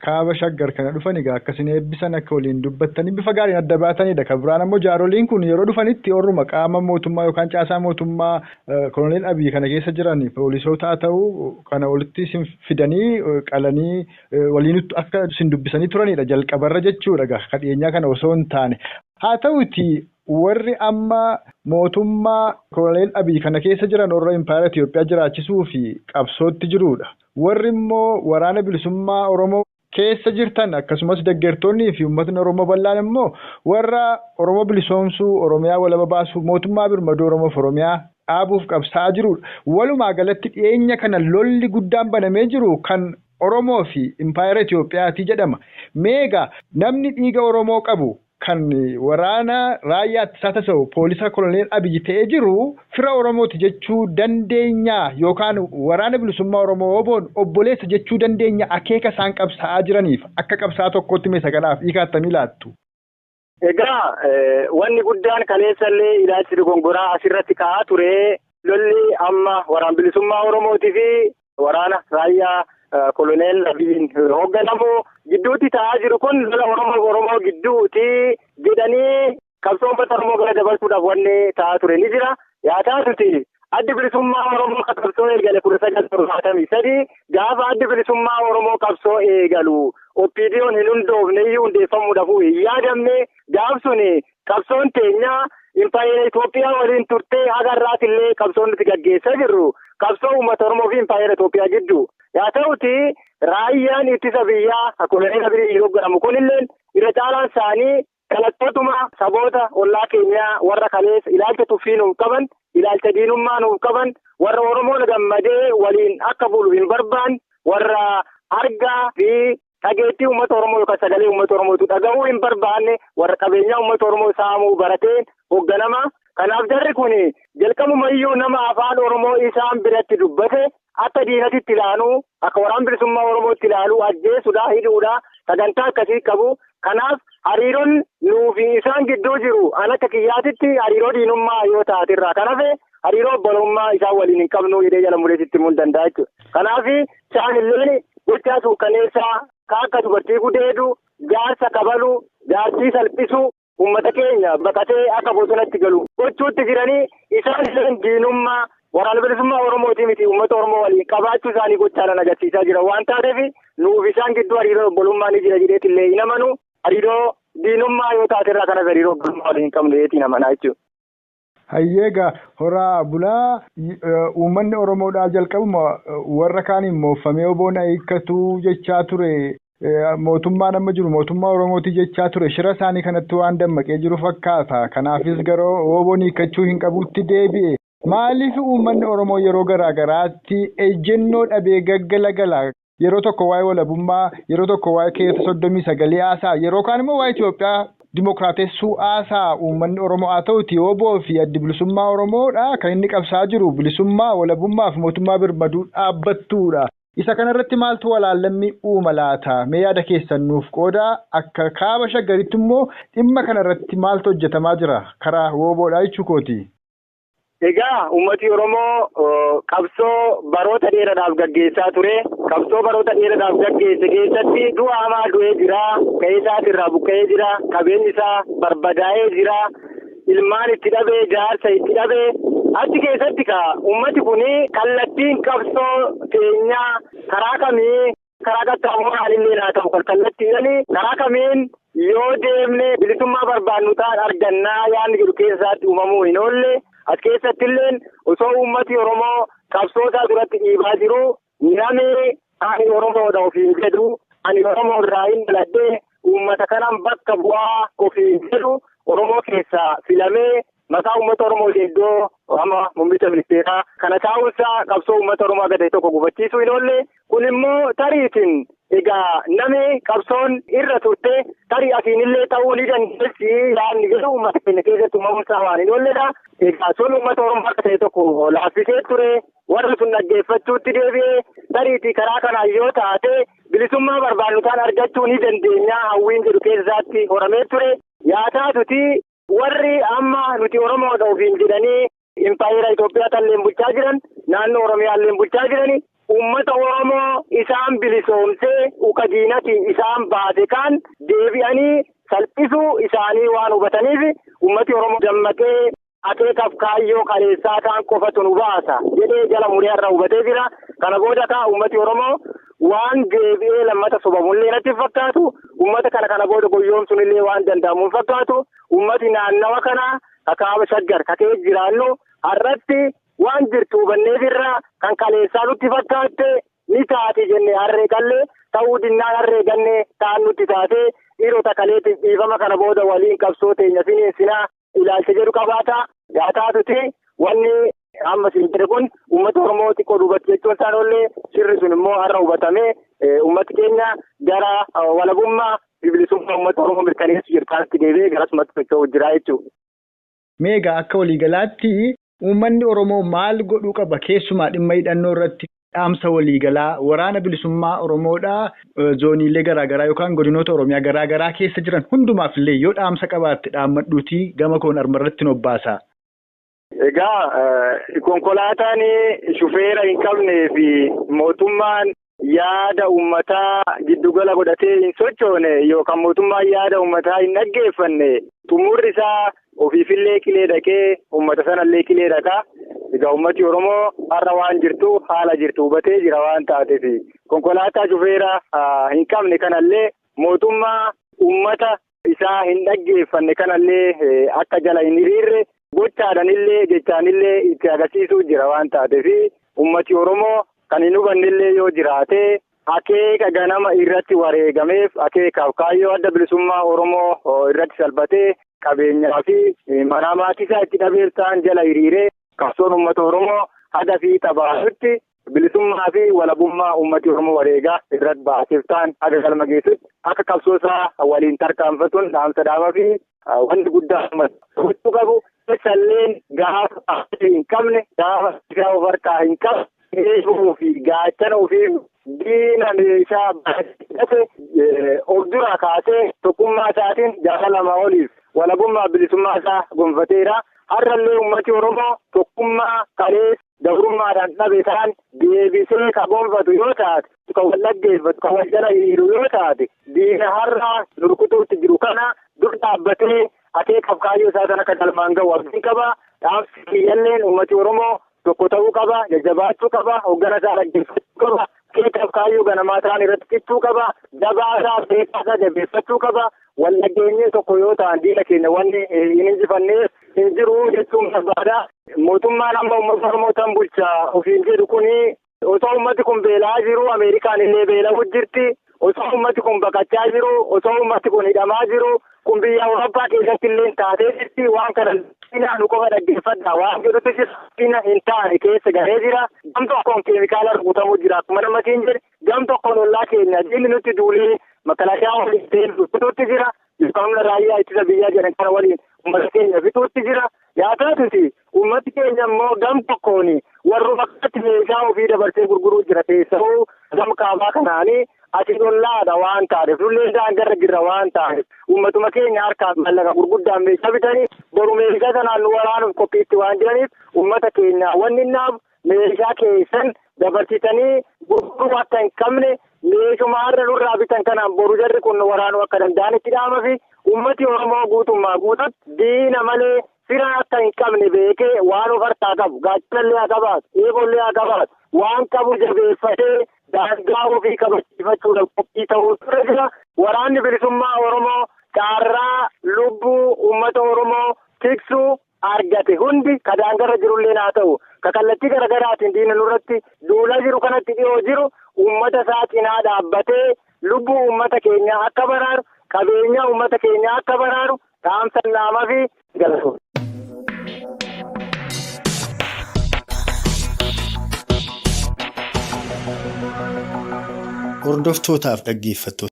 Kaaba Shaggar kana dhufan egaa akkasin eebbisan akka waliin dubbattanii bifa gaariin adda baatanidha. Kan biraan ammoo jaaroliin kun yeroo dhufanitti orruma qaama mootummaa yookaan caasaa mootummaa Koloneel Abiy kana keessa jiran poolisoota haa ta'u kana walitti isin fidanii qalanii waliin akka isin dubbisanii turanidha jalqabarra jechuudha egaa kan dhiyeenyaa kana osoo hin taane. Haa ta'uti warri amma mootummaa Koloneel Abiy kana keessa jiran warra Impaayera Itoophiyaa jiraachisuu fi qabsootti jirudha. Warri immoo waraana bilisummaa Oromoo keessa jirtan akkasumas deeggartoonnii fi uummatni Oromoo bal'aan immoo warra Oromoo bilisoomsuu, Oromiyaa walaba baasuu, mootummaa birmaduu Oromoof Oromiyaa dhaabuuf qabsaa'aa jirudha. Walumaa galatti dhiyeenya kana lolli guddaan banamee jiru kan Oromoo fi Impaayera Itoophiyaati jedhama. Meegaa namni dhiiga Oromoo qabu kan waraana raayyaa ittisaa tasa'u poolisa Koloneel Abiy ta'ee jiru fira Oromooti jechuu dandeenya yookaan waraana bilisummaa Oromoo oboon obboleessa jechuu dandeenya akeeka isaan qabsaa'aa jiraniif akka qabsaa'aa tokkotti meeshaa kanaaf hiika attamii laattu? Egaa wanni guddaan kaleessallee ilaalchi dogongoraa asirratti ka'aa ture. Lolli amma waraana bilisummaa Oromootii fi waraana raayyaa Koloneel Abiyyiin hoogganamu gidduutti ta'aa jiru kun lola Oromoo Oromoo gidduuti jedhanii qabsoo uummata Oromoo gara dabarsuudhaaf wanni ta'aa ture ni jira. Yaa taatuti addi bilisummaa Oromoo kan qabsoo eegale 1973 gaafa addi bilisummaa Oromoo qabsoo eegalu OPDO'n hin hundoofne iyyuu hundeeffamuudhaaf hin yaadamne gaaf suni qabsoon teenya Impaayera Itoophiyaa waliin turtee haga har'aatillee qabsoon nuti gaggeessaa jirru qabsoo uummata Oromoo fi Impaayera Itoophiyaa gidduu. Yaa ta'uti raayyaan ittisa biyyaa Koloneel Abiyyiin hoogganamu kunillee irra caalaan isaanii dhalattootuma saboota ollaa keenyaa warra kaleessa ilaalcha tuffii nuuf qaban, ilaalcha diinummaa nuuf qaban, warra Oromoon gammadee waliin akka bulu hin barbaanne, warra argaa fi dhageettii uummata Oromoo yookaan sagalee uummata Oromootu dhaga'uu hin barbaanne, warra qabeenyaa uummata Oromoo saamuu barateen hoogganama. Kanaaf jarri kun jalqabumayyuu nama afaan Oromoo isaan biratti dubbate akka diinatitti ilaalu, akka waraana bilisummaa Oromootti ilaalu, ajjeesuudha, hidhuudha, sagantaa akkasii qabu. Kanaaf hariiroon nuufi isaan gidduu jiru an akka kiyyaatitti hariiroo diinummaa yoo taaterraa kan hafe hariiroo obbolummaa isaan waliin hin qabnu jedhee jala mureessitti himuu hin danda'a jechuudha. Kanaaf isaan illee gochaa suukkaneessaa akka dubartii gudeedu, jaarsa kabalu, jaartii salphisu, uummata keenya baqatee akka bosonatti galu gochuutti jiranii isaan illee diinummaa waraana bilisummaa Oromootii miti uummata Oromoo waliin qabaachuu isaanii gochaadhaan agarsiisaa jira waan taateef nuuf isaan gidduu hariiroo obbolummaa ni jira jedheetillee illee hin amanu. Hariiroo diinummaa yoo taaterraa kanas hariiroo obbolummaa waliin hin qabnu jedheetiin amanaa jechuudha. Hayyeegaa horaa bulaa uummanni Oromoodhaa jalqabuma warra kaaniin mooffamee oboon hiikkatu jechaa ture. Mootummaan amma jiru mootummaa Oromooti jechaa ture. Shira isaanii kanatti waan dammaqee jiru fakkaata. Kanaafis garuu oboon hiikkachuu hin qabutti deebi'e. Maaliif uummanni Oromoo yeroo garaa garaatti ejjennoo dhabee gaggalagala? Yeroo tokko waa'ee walabummaa, yeroo tokko waa'ee keessa 39 haasa'a, yeroo kaan immoo waa'ee Itoophiyaa dimookiraatessuu haasa'a uummanni Oromoo haa ta'uti oboo fi addi bilisummaa Oromoodha kan inni qabsaa jiru bilisummaa, walabummaa fi mootummaa birmaduu dhaabbattuudha. Isa kanarratti maaltu walaallammii uuma laata? Mee yaada keessan nuuf qooda. Akka kaaba Shaggaritti immoo dhimma kanarratti maaltu hojjetamaa jira? Karaa woboodhaa jechuu kooti. Egaa uummati Oromoo qabsoo baroota dheeraadhaaf gaggeessaa ture. Qabsoo baroota dheeraadhaaf gaggeesse keessatti du'a hamaa du'ee jira. Qe'ee isaatirraa buqqa'ee jira. Qabeenyi isaa barbadaa'ee jira. Ilmaan itti dhabee, jaarsa itti dhabee. Achi keessatti ka uummati kun kallattiin qabsoo keenyaa karaa kamii karaa qaxxaamuraan illee haa ta'u kallattiidhaan karaa kamiin yoo deemne bilisummaa barbaannu ta'an argannaa yaadni jedhu keessaatti uumamuu hin oolle. As keessatti illee osoo uummati Oromoo qabsoo isaa duratti dhiibaa jiru namni ani Oromoodha ofiin jedhu ani Oromoo irraa hin dhaladhee uummata kanaan bakka bu'aa ofiin jedhu Oromoo keessaa filamee maqaa uummata Oromoo iddoo amma muummicha ministeeraa kana taa'uunsaa qabsoo uummata Oromoo akka ta'e tokko gufachiisuu hin oolle. Kun immoo tariitiin egaa namni qabsoon irra turte tarii asiinillee ta'uu ni dandeessi yaadni jedhu uummata keenya keessatti uumamuunsaa waan hin oolledha. Egaa sun uummata Oromoo akka ta'e tokko laaffisee ture warri sun dhaggeeffachuutti deebi'ee tariitii karaa kanaan yoo taate bilisummaa barbaannu ta'an argachuu ni dandeenya hawwiin jedhu keessaatti horamee ture. Yaa taatuti warri amma nuti Oromoodha ofiin jedhanii Impaayera Itoophiyaa talleen bulchaa jiran naannoo Oromiyaa illee bulchaa jirani Uummata Oromoo isaan bilisoomsee uka diinatiin isaan baase kan deebi'anii salphisuu isaanii waan hubataniif uummati Oromoo dammaqee akeekaaf kaayyoo kaleessaa kaan qofatu nu baasa jedhee jala muree irra hubatee jira. Kana booda kaa uummati Oromoo waan deebi'ee lammata sobamullee natti fakkaatu, uummata kana booda goyyoomsuun illee waan danda'amu hin fakkaatu. Uummati naannawa kana kakaaba Shaggar kakee jiraannu har'atti waan jirtu hubanneef irraa kan kaleessaa nutti fakkaatte ni taate jennee harree qallee ta'uu dinnaan harree gannee ta'an nutti taate dhiirota kaleetiif dhiifama kana booda waliin qabsoo teenya finiinsinaa ilaalcha jedhu qabaata. Yaa taatuti wanni amma siin jedhe kun uummata Oromoo xiqqoo duubatti jechuun isaan oollee sirri sun immoo har'a hubatamee uummati keenya gara walabummaa fi bilisummaa uummata Oromoo mirkaneessu jirtaatti deebi'ee garasumatti socho'uu jira jechuudha. Meegaa akka waliigalaatti uummanni Oromoo maal godhuu qaba keessumaa dhimma hidhannoo irratti dhaamsa waliigalaa waraana bilisummaa Oromoodhaa zooniilee garaagaraa yookaan godinoota Oromiyaa garaagaraa keessa jiran hundumaaf illee yoo dhaamsa qabaatte dhaammadhuutii gama koon armarratti nobbaasa. Egaa konkolaataan shufeera hin qabnee fi mootummaan yaada uummataa giddugala godhatee hin sochoone yookaan mootummaan yaada uummataa hin dhaggeeffanne xumurri isaa ofiifillee qilee dhaqee uummata sanallee qilee dhaqa. Egaa uummati Oromoo har'a waan jirtu haala jirtu hubatee jira waan taateef konkolaataa shufeera hin qabne kanallee mootummaa uummata isaa hin dhaggeeffanne kanallee akka jala hin hiriirre gochaadhanillee jechaanillee itti agarsiisuu jira waan taateef uummati Oromoo kan hin hubannellee yoo jiraate akeeka ganama irratti wareegameef akeekaaf kaayyoo adda bilisummaa Oromoo irratti salphatee qabeenyaa fi mana maatii isaa itti dhabeef ta'an jala hiriiree qabsoon uummata Oromoo haga fi xabaasutti bilisummaa fi walabummaa uummati Oromoo wareegaa irratti baaseef ta'an haga galma geessutti akka qabsoo isaa waliin tarkaanfatuun dhaamsa dhaabaa fi wanti guddaa gochuu qabu. Salleen gaafa hin qabne gaafa isaa of harkaa hin qabne eeguu fi gaachana ofii diina meeshaa baay'ate of dura kaasee tokkummaa isaatiin jaarraa lama oliif walabummaa bilisummaa isaa gonfateera. Har'allee uummati Oromoo tokkummaa kalee gabrummaadhaan dhabe ta'an deebisee ka gonfatu yoo taate, kan wal dhaggeeffatu, kan wal jala hiriiru yoo taate, diina har'a rukutuutti jiru kana dur dhaabbatee akeekaaf kaayyoo isaa sana akka galmaan gahu abdiin qaba. Dhaamsi kiyyalleen uummati Oromoo tokko ta'uu qaba, jajjabaachuu qaba, hoggana isaa dhaggeeffachuu qaba, akeekaaf kaayyoo ganamaa ta'an irratti cichuu qaba, jabaa isaa beekaa isaa jabeeffachuu qaba. Wal dhageenyee tokko yoo ta'an diina keenya wanni hin injifanneef hin jiru jechuun barbaada. Mootummaan amma uummata Oromoo tan bulchaa ofiin jedhu kuni osoo uummati kun beelaa jiru Ameerikaan illee beela'u jirti. Osoo uummati kun baqachaa jiru, osoo uummati kun hidhamaa jiru, kun biyya Awurooppaa keessatti illee taatee jirti. Waan kana nu qofa dhaggeeffadha waan jedhutu jira. Hin taane keessa galee jira. Gam tokkoon keemikaala rukutamuu jira akkuma namatiin jedhe. Gam tokkoon ollaa keenya diinni nutti duulee makalaakaa waliin ta'ee rukutuutti jira. Yookaan raayyaa ittisa biyyaa jedhan kana waliin uummata keenya fixuutti jira. Yaa taatuti uummati keenya immoo gam tokkoon warruma akkatti meeshaa ofii dabarsee gurguruu jira. Keessattuu gam kaabaa kanaanii ati ollaadha waan taateef nullee daangarra jirra waan taateef uummatuma keenya harkaan mallaqa gurguddaan meeshaa bitanii boru meeshaa sanaan nu waraanuuf qophiitti waan jiraniif uummata keenya wanni naaf meeshaa keessan dabarsitanii gurguruu akka hin qabne meeshuma har'a nurraa bitan kanaan boru jarri kun nu waraanuu akka danda'an itti dhaama fi uummati Oromoo guutummaa guututti diina malee fira akka hin qabne beekee waan of harkaa qabu gaachanallee haa qabaatu eebollee haa qabaatu waan qabu jabeeffatee daangaa ofii kabachiifachuudhaaf qophii ta'uu irra jira. Waraanni bilisummaa Oromoo carraa lubbuu uummata Oromoo tiksuu argate hundi ka daangarra jirullee haa ta'u ka kallattii garaagaraatiin diina nurratti duulaa jiru kanatti dhiyoo jiru uummata isaa cinaa dhaabbatee lubbuu uummata keenyaa akka baraaru qabeenya uummata keenyaa akka baraaru dhaamsa naamaa fi galatoomna. Hordoftootaaf dhaggeeffattoota